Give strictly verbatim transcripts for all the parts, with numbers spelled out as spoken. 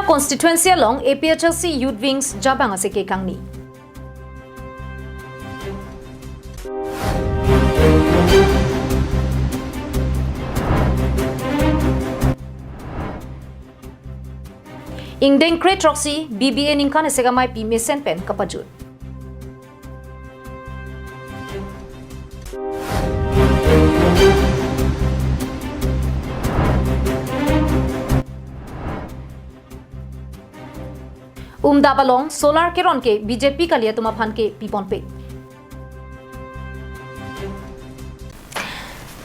Constituency along A P H L C Youth Wings jabang aseke kangni. Ingdeng kre throksi B B A ningkan esek ameipi mesen pen kapajut. Umdap along solar keron ke B J P kali atum aphan ke piponpe.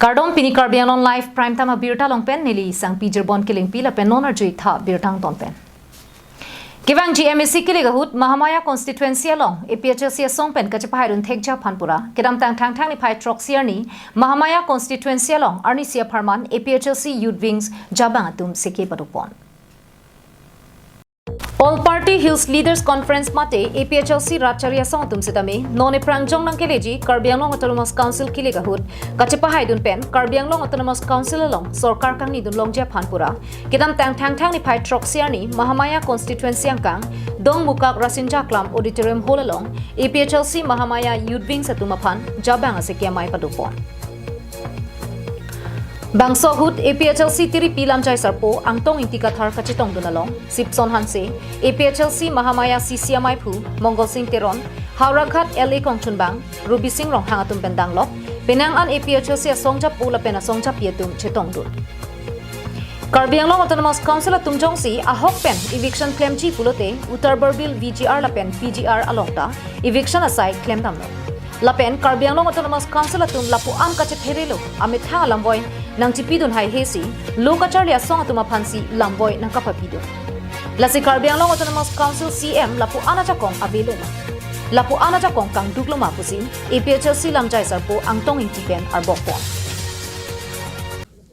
Kardom, pini Karbi Anglong Live Prime Time abirta along pen neli Sangpi Jirbon Kilingpi lapen non arjuitha birta angton pen. Kevangji M A C kilik ahut Mahamaya constituency along A P H L C asong pen kachepahaidun thekji aphan pura kedamtang Thangthang niphai throksi arni Mahamaya constituency along arnisi apharman A P H L C Youth Wings jabang atum seke padopon. All Party Hills Leaders Conference mate A P H L C rat chari asong atum sitame non eprangjong nangkeleji Karbi Anglong Autonomous Council kilik ahut kachepahaidun pen Karbi Anglong Autonomous Council along sorkar kangnidun longji aphan pura kedamtang Thangthang niphai throksi arni Mahamaya constituency angkang Dongmukak Rasinja Aklam Auditorium Hall along A P H L C Mahamaya Youth Wings atum aphan jabang aseke amei padopon. Bangso ahut A P H L C tiripi lamjai sarpo Angtong Ingti Kathar kachetongdun along Sipson Hanse, A P H L C Mahamaya C C ameiphu Mongol Sing Teron, Howraghat L A kongchunbang Rubi Sing Ronghang atum pen danglok penang an A P H L C asong japo lapen asong japi atum chetongdun. Karbi Anglong Autonomous Council atum jongsi ahok pen eviction klemji pulote Uttar Borbil V G R lapen P G R along ta eviction asai klemdamlo. Lapen Karbi Anglong Autonomous Council atum lapu-an kachepherelo amethang alamvoi nangchipidun haihe si lo kacharli asong atum aphansi lamvoi nangkapapidun. Lasi Karbi Anglong Autonomous Council C M lapu-an ajakong avelo ma, lapu-an ajakong kangduklo ma pusi A P H L C lamjai sarpo Angtong Ingti pen arbokpon.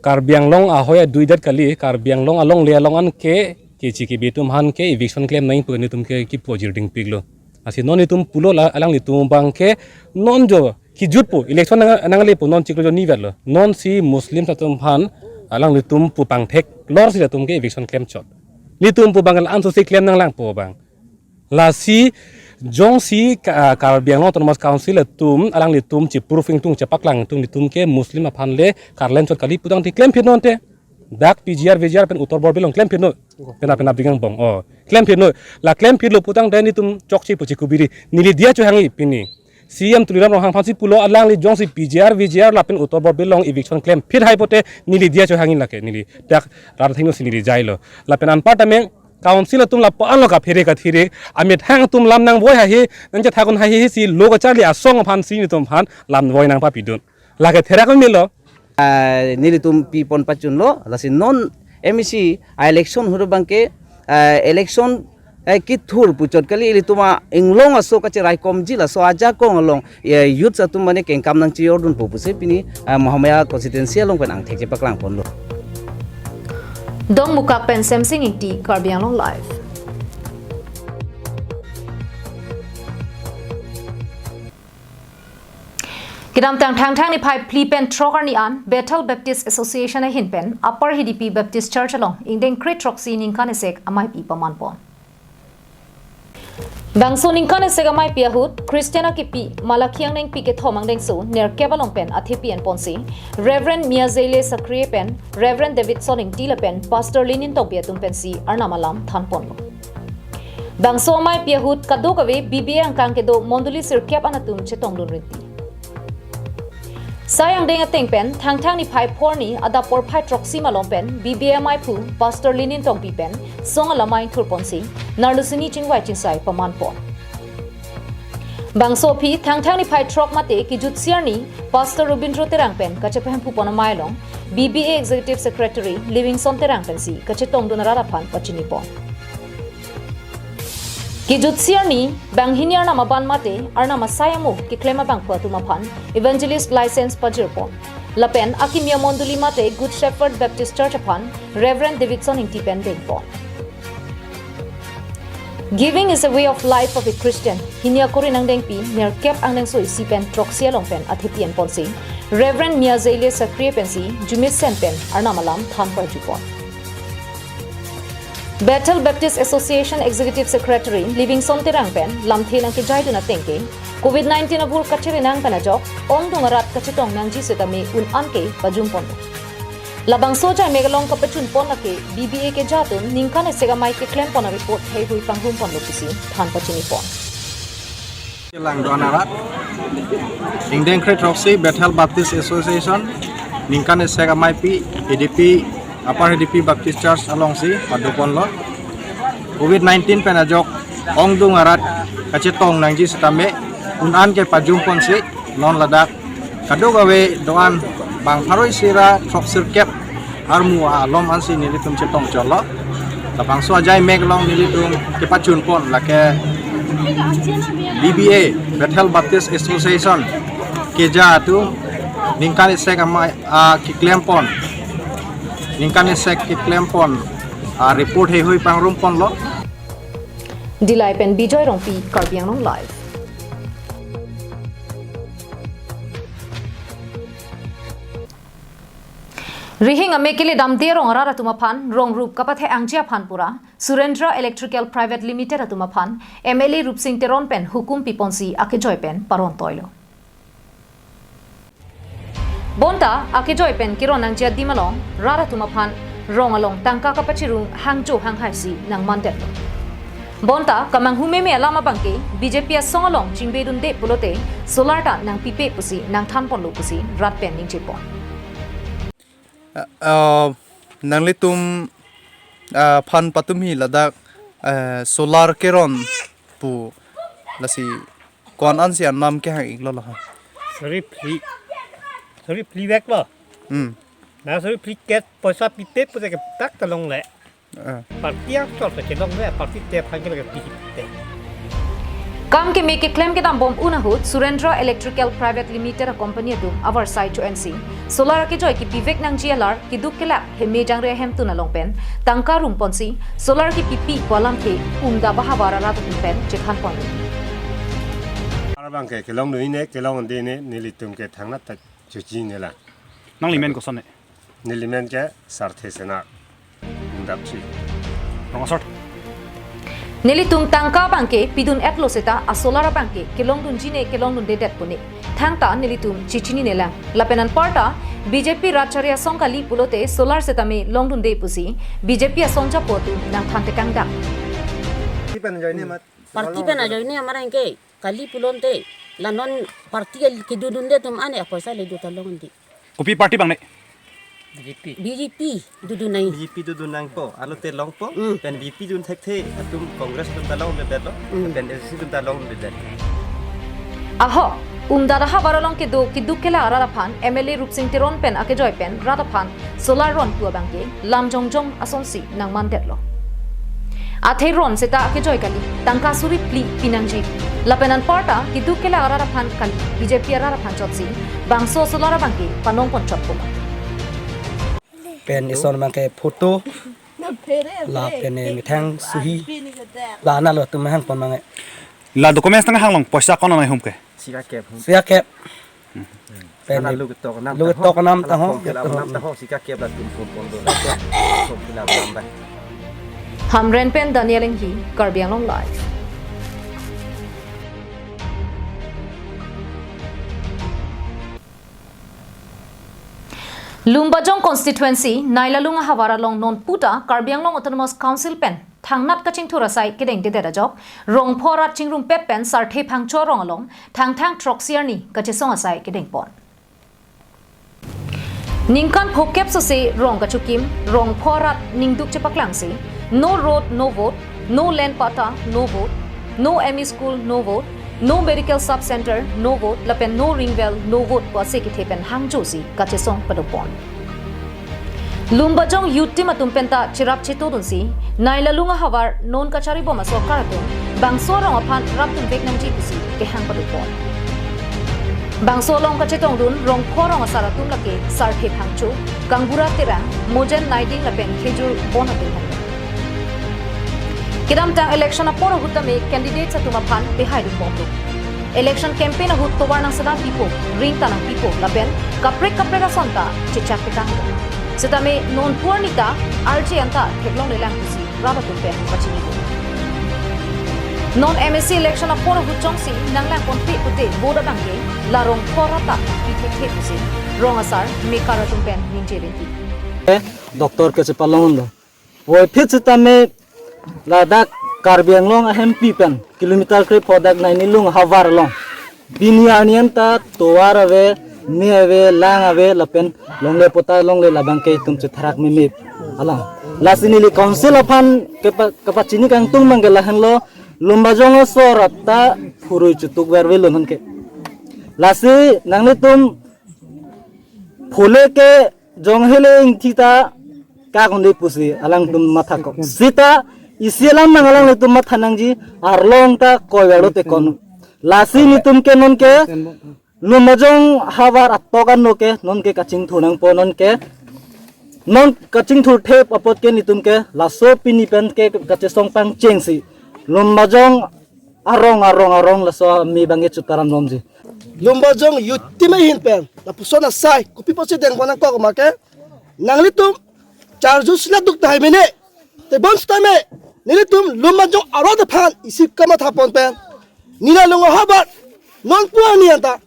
Karbi Anglong ahoi aduidet kali, Karbi Anglong alongle along an ke, kechi kebi atum aphan ke eviction klem nangji pu nelitum ke kipu ajirding piklo. Lasi non nelitum pulo la alanglitum abang ke non jo kijutpo, election nang, nangle pu non chiklo jo nivetlo. Non si Muslim atum aphan alanglitum pu pangthek lor si latum ke eviction klemchot. Nelitum pu abang la-an so si klem nanglangpo abang. Lasi jongsi ka-, Karbi Anglong Autonomous Council atum alanglitum cheproof ingtung chepaklang ingtung nelitum ke Muslim aphan le karlemchot kali putangte klemphit non te. Dak P G R V G R pen Uttar Borbil along klemphit non. Pena pena bingang bong. Oh, klemphit non. La klemphitlo putangte nelitum chokche pu chikubiri. Neli diya chohangji pini. C M Tuliram Ronghang aphansi pulo alangli jongsi P G R V G R lapen Uttar Borbil along eviction klemphit hai pote neli diya chohangji lake neli. Dak rat thengno si neli jailo. Lapen anparta me Council atum lapu-an lo kaphere kathire, amethang atum lam nangvoi haihe, nangchethagun haihe si lo kacharli asong aphansi nelitum aphan lamvoi nangpapidun. Lake therak melo. Ah, nelitum pipon pachunlo, lasi non M A C election ahut abang ke, ah, election, eh, kethur puchot kali ilitum a-inglong aso kacheraikomji laso ajakong along, eh, youth atum mane kengkam nangchejordunpo pusi pini, ah, Mahamaya constituency along pen angthek chepaklangponlo. Dongmukak pen Semsing Ingti, Karbi Anglong Live. Kedamtang Thangthang niphai phli pen throk arni an Bethel Baptist Association ahin pen Upper Hidipi Baptist Church along ingdeng kre throksi ningkan esek ameipi pamanpon. Bangso ningkan esek ameipi ahut Christian akipi Malakhi angnengpi kethom angdengso nerkep along pen athepi enponsi Reverend Miazeile Sakrie pen Reverend Davidson Ingti lapen Pastor Linin Tokbi atum pensi Arnam alam thanponlo. Bangso ameipi ahut kadokave B B A angkang kedo mondoli sirkep an atum chetongdun rinti. Sai angdeng ateng pen Thangthang niphai phli arni adap porphai throksi malom pen B B A ameiphu Pastor Linin Tokbi pen song alamai thurponsi narlusini chingvai chingsai pamanpon. Bangso aphi Thangthang niphai throk mate kijutsi arni Pastor Robindro Terang pen kachepahemphupon amei along B B A Executive Secretary Livingstone Terang pensi kachetongdun arat aphan pachinipon. Kijutsi arni banghini Arnam aban mate Arnam asai amo keklem abangphu atum aphan Evangelist license pajirpon. Lapen akimi amondoli mate Good Shepherd Baptist Church aphan Reverend Davidson Ingti pen dengpon. Giving is a way of life of a Christian. Hini akori nangdengpi nerkep angdengso isi pen throksi along pen athepi enponsi Reverend Miazeile Sakrie pensi jumit sen pen Arnam alam thanparjupon. Bethel Baptist Association Executive Secretary Livingstone Terang pen lamthe nangkejaidun ateng ke, Covid nineteen abur kachiri nang pen ajok, ongdung arat kachetong nangji setame un-an ke pajumponlo. Labangso ajai mek along kapachunpon lake B B A keja atum ningkan isi amei keklempon a-report heihui pangrumpon lo pusi than pachinipon. Langdon arat, ingdeng kre throksi Bethel Baptist Association, ningkan isi ameipi, H D P, Upper H D P Baptist Church alongsi padoponlo. Covid nineteen pen ajok, ongdung arat kachetong nangji setame, un-an ke pajumponsi, non ladak kadokave do-an bang pharo isi ra throksirkep armu alom ansi nelitum chetong cholo. Labangso ajai mek along nelitum kepachunpon lake B B A, Bethel Baptist Association keja atum ningkan isi amei, ah, keklempon, ningkan isi keklempon, ah, report heihui pangrumponlo. Dillai pen Bijoy Rongpi, Karbi Anglong Live. Rihing amei keledamde rong arat atum aphan rong rup kapathe-angji aphan pura Surendra Electrical Private Limited atum aphan M L A Rupsing Teron pen hukum piponsi akejoi pen paron toilo. Bonta akejoi pen keron nangji adim along rat atum aphan rong along tangka kapachirung hangjo hanghaisi nangmandetlo. Bonta kamanghu meme alam abangke B J P asong along chingbedunde pulote solar ta nangpipe pusi nangthanponlo pusi rat pen ningjepon. Ah, ah, nanglitum, ah, aphan patumhi ladak, ah, solar keron pu lasi ko-an ansi anam kehang-iklo laha. Suri phli. Suri phli veklo. Hmm. Na suri phli ke poisa pipe pute ke tak ta longle. Ah. Party angsor ta chelongle, party te aphan ke lake pipe. Kam keme keklem kedambom un ahut Surendra Electrical Private Limited a-company atum avarsai cho-ensi solar kejoi kepivek nangji alar keduk kelak heme jangre ahemtun along pen tangka rungponsi solar kepipe pu alamthe Umdap ahavar arat atum pen chethanpon. Arabang ke kelongdun-ine, kelongdunde-ne, nelitum ke thangnat ta chechinine lang. Nangli men kosonne? Neli men ke Sarthe Sena, Umdapsi. Rong asor. Nelitum tangka abangke pidun-etlo seta asolar abangke kelongdunjine kelongdundedet pune. Thangta nelitum chechinine lang. Lapen anparta B J P rat chari asong kali pulote solar setame longdunde pusi B J P asong japo atum nangthantekangdak. Party pen ajoine mat. Party pen ajoine amareng ke kali pulote la non party kedodunde atum ane apoisa le do ta longdi. Kopi party bangne? B J P. B J P dodun nang. B J P dodun nangpo, alote longpo, hmm, pen B J P dun thekthe atum Congress dun ta longdedetlo, hmm, pen S C dun ta longdedet. Ahok, Umdap ahavar along kedo keduk kelak arat aphan M L A Rupsing Teron pen akejoi pen rat aphan solar ron pu abangke lam jongjong asonsi nangmandetlo. Athe ron seta akejoi kali, tangka suri phli pinangji. Lapen anparta keduk kelak arat aphan kali, B J P arat aphan chotsi bangso solar abangke panongpon chotpo. Pen ison abangke photo lapen methang suhi la analo atum hangpon abangke. La documents tang hanglong poisa ko-an nang hum ke? Sika kep hum. Sika kep. Pen hala lu ketok nam lu ketok nam ta ho. Form fill up nam ta ho, sika kep latum form pon do. Form fill up nam ba. Hamren pen Daniel Enghi, Karbi Anglong Live. Lumbajong constituency, Neilalung ahavar along nonputa Karbi Anglong Autonomous Council pen thangnat kachingthur asai kedengdedet ajok, rong pho arat chingrumpet pen Sarthe Phangcho arong along, Thangthang throksi arni kachesong asai kedengpon. Ningkan phokep sose rong kachokim, rong pho arat ningduk chepaklangsi, no road, no vote, no land patta, no vote, no M E school, no vote, no medical sub center, no vote, lapen no ring well, no vote pu ase kethe pen hangjosi kachesong padopon. Lumbajong youth team atum penta cherap chetodunsi, Neilalung ahavar non kacharibom asorkar atum bangso arong aphan rapdunvek nangji pusi kehang padopon. Bangso along kachetongdun rong pho arong asar atum lake Sarthe Phangcho, Kangbura Terang, Mojen Naiding lapen Khejur Bon atum hang. Kedamtang election apor ahut tame candidates atum aphan pehaidunbomlo. Election campaign ahut tovar nangsedam pipo, ring ta nangpipo, lapen kaprek kaprek ason ta chechak petanglo. Setame non pu arni ta arje anta theklonglelang pusi rat atum pen pachini. Non M A C election apor ahut jongsi nanglangpon pi pute vote abangke la rong phor rat ta pi thekthe pusi rong asar mekar atum pen ningje rinti. Doctor kachepalong lo. Voiphit sitame ladak Karbi Anglong ahempi pen kilometer krepho dak Nainilung havar along. Pini arni anta tovar ave, me ave, lang ave, lapen longle pota longle labangke itum chetherak meme alang. Lasi neli council aphan kepa-, kepachini kangtung abangke lahenlo, Lumbajong aso rat ta phurui chutuk verve lo nonke. Lasi nanglitum phule ke jong hele ingthi ta kak undi pusi alangtum mathakok. Sita isi alam nang alanglitum matha nangji, arlong ta koi verlo te kon. Lasi nitum ke nonke Lumbajong havar atok anlo ke nonke kachingthur nangpo nonke. Non kachingthur thep apot ke nitum ke laso pini pen ke kachesong pangchengsi Lumbajong arong arong arong laso me abangke chutaran bomji. Lumbajong youth team ahin pen lapuson asai kopi pusi dengpon nangkok ma ke, nanglitum charju sila duk tahai mene. Tebon sitame nelitum Lumbajong arat aphan isi kamathapon pen, nina long havar non pu arni anta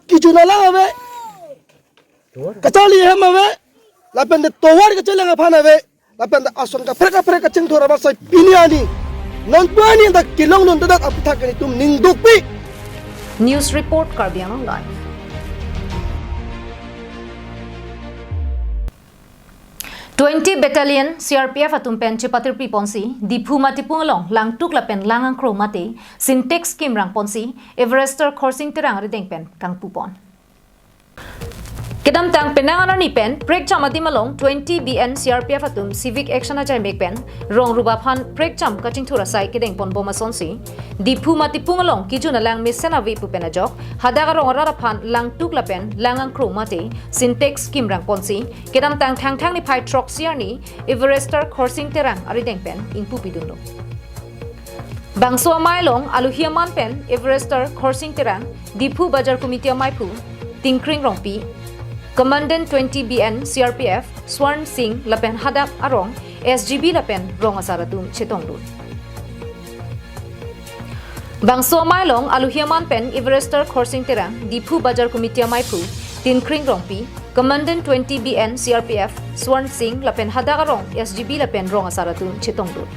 kijun alang ave, kacharli hem ave, lapen de tovar kachelang aphan ave, lapen de ason kaprek kaprek kachingthur amat sai pini arni non pu arni anta kelong non dadak aputhak ke nitum ning dukpi. News report, Karbi Anglong Live. Twenty Battalion C R P F atum pen chepatirpi ponsi Diphu Matipung along langtuk lapen lang angkro mate Sintex kimrang ponsi Everester Khorsing Terang arideng pen kangpu pon. Kedamtang penang arni pen prekjam adim along twenty B N C R P F atum civic action ajaimek pen rong ruba aphan prekjam kachingthur asai kedeng pon bom asonsi Diphu Matipung along kijun alang mesen ave pu pen ajok hadak arong arat aphan langtuk lapen lang angkro mate Sintex kimrang ponsi kedamtang Thangthang niphai throksi arni Everester Khorsing Terang arideng pen ingpu pidunlo. Bangso amei along alohi aman pen Everester Khorsing Terang, Diphu Bajar Committee ameiphu Tingkring Rongpi, Commandant twenty B N C R P F Swarn Singh lapen hadak arong S G B lapen rong asar atum chetongdun. Bangso amei along alohi aman pen Everester Khorsing Terang, Diphu Bajar Committee ameiphu Tingkring Rongpi, Commandant twenty B N C R P F Swarn Singh lapen hadak arong S G B lapen rong asar atum chetongdun.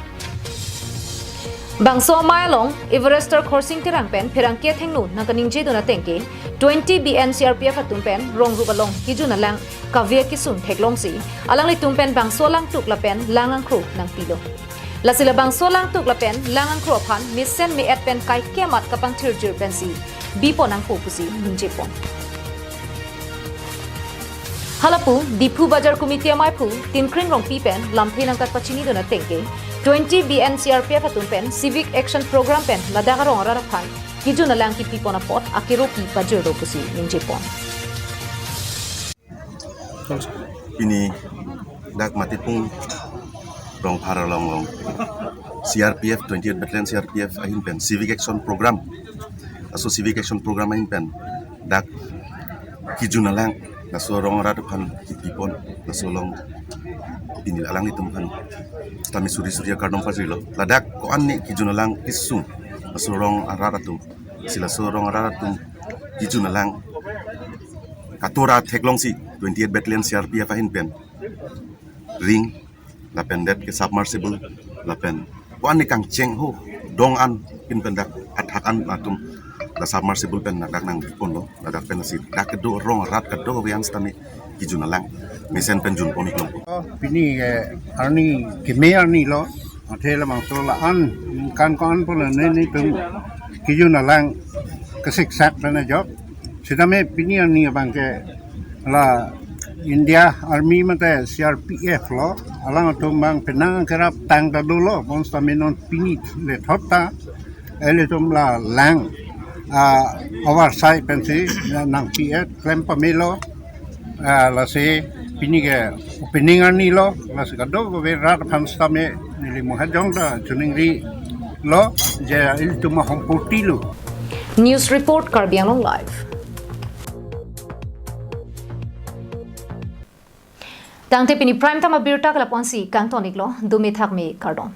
Bangso amei along Everester Khorsing Terang pen pherangke athengno nangkaningjedun ateng ke twenty B N C R P F atum pen rong ruba along kijun alang kave kesung theklongsi alanglitum pen bangso langtuk lapen lang angkro nangpilo. Lasi labangso langtuk lapen lang angkro aphan mesen me-et pen kaike amat kapangthirjir pensi bipon nangpo pusi ningje pon. Halapu Diphu Bajar Committee ameiphu Tingkring Rongpi pen lamthe nangkat pachinidun ateng ke twenty B N C R P F atum pen civic action program pen ladak arong arat aphan kijun alang kipi pon apot akero pi pajir do pusi ningje pon. Pini dak Matipung rongphar along along C R P F, twenty-eight Battalion C R P F ahin pen civic action program. Laso civic action program ahin pen dak kijun alang laso rong arat aphan kipi pon, laso along pini alanglitum aphan sitame suri suri akardom pajirlo. Ladak ko-an ne kijun alang kesung laso rong arat atum, si laso rong arat atum kijun alang katora theklongsi twenty-eight Battalion C R P F ahin pen ring lapen det ke submersible lapen ko-an ne kangcheng ho dong an pin pen dak athak an atum la submersible pen dak nangponlo, ladak pen lasi dak kedo rong arat kedo avian sitame kijun alang mesen pen jun pon iklong. Oh, pini ke arni keme arni lo, athe labangso la-an kan ko-an pulo ne netum kijun alang kesiksak pen ajok. Sitame pini arni abangke la India Army mate C R P F lo, alangtum abang penang kerap tang ta dolo, bonsitame non pini lethot ta ilitum la lang, ah, oversight pensi nangpi-et klem pamelo, ah, lasi pini ke opening arni lo, lasi kadokave rat aphan sitame neli mahajong ta chuningri lo, je ilitum ahom poti lo. News report, Karbi Anglong Live. Tangte pini Prime Time abirta ke lapu-ansi kangton-iklo, dome thakme, kardom.